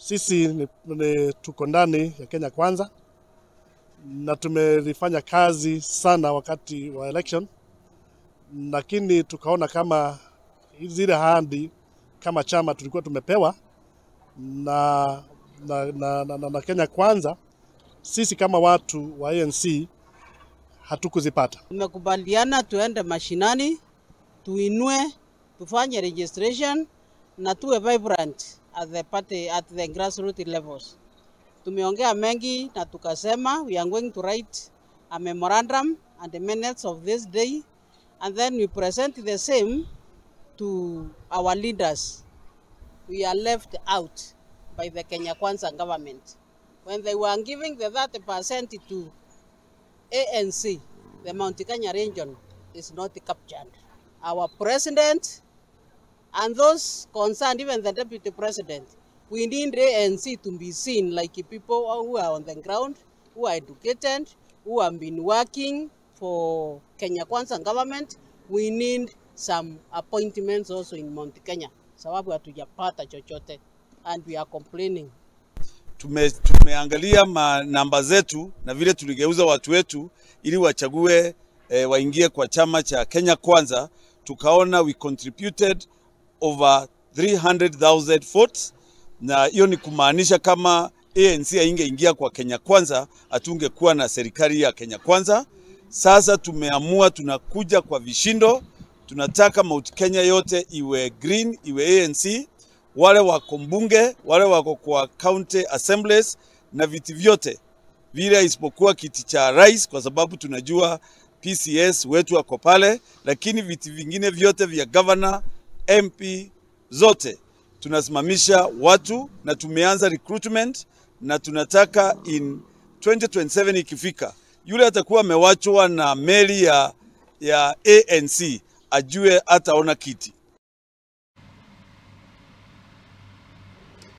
Sisi ni tuko ndani ya Kenya Kwanza na tumelifanya kazi sana wakati wa election, lakini tukaona kama zile ahadi kama chama tulikuwa tumepewa na Kenya Kwanza, sisi kama watu wa ANC hatukuzipata. Tumekubaliana tuende mashinani, tuinue, tufanye registration na tuwe vibrant at the party, at the grassroots levels. Tumeongea mengi na tukasema we are going to write a memorandum and the minutes of this day, and then we present the same to our leaders. We are left out by the Kenya Kwanza government. When they were giving the 30% to ANC, the Mount Kenya region is not captured. Our president and those concerned, even the deputy president, we need ANC to be seen like people who are on the ground, who are educated, who have been working for Kenya Kwanza government. We need some appointments also in Mount Kenya, sababu hatujapata chochote and we are complaining. Tumeangalia namba zetu na vile tuligeuza watu wetu ili wachague waingie kwa chama cha Kenya Kwanza, tukaona we contributed over 300,000 votes, na hiyo ni kumaanisha kama ANC haingeingia kwa Kenya Kwanza hatungekuwa na serikali ya Kenya Kwanza. Sasa tumeamua tunakuja kwa vishindo, tunataka Mount Kenya yote iwe green, iwe ANC, wale wako mbunge, wale wako kwa county assemblies na viti vyote vile isipokuwa kiti cha rais, kwa sababu tunajua PCS wetu wako pale, lakini viti vingine vyote vya governor, MP zote tunasimamisha watu na tumeanza recruitment, na tunataka in 2027 ikifika, yule atakuwa amewachwa na meli ya ANC ajue ataona kiti.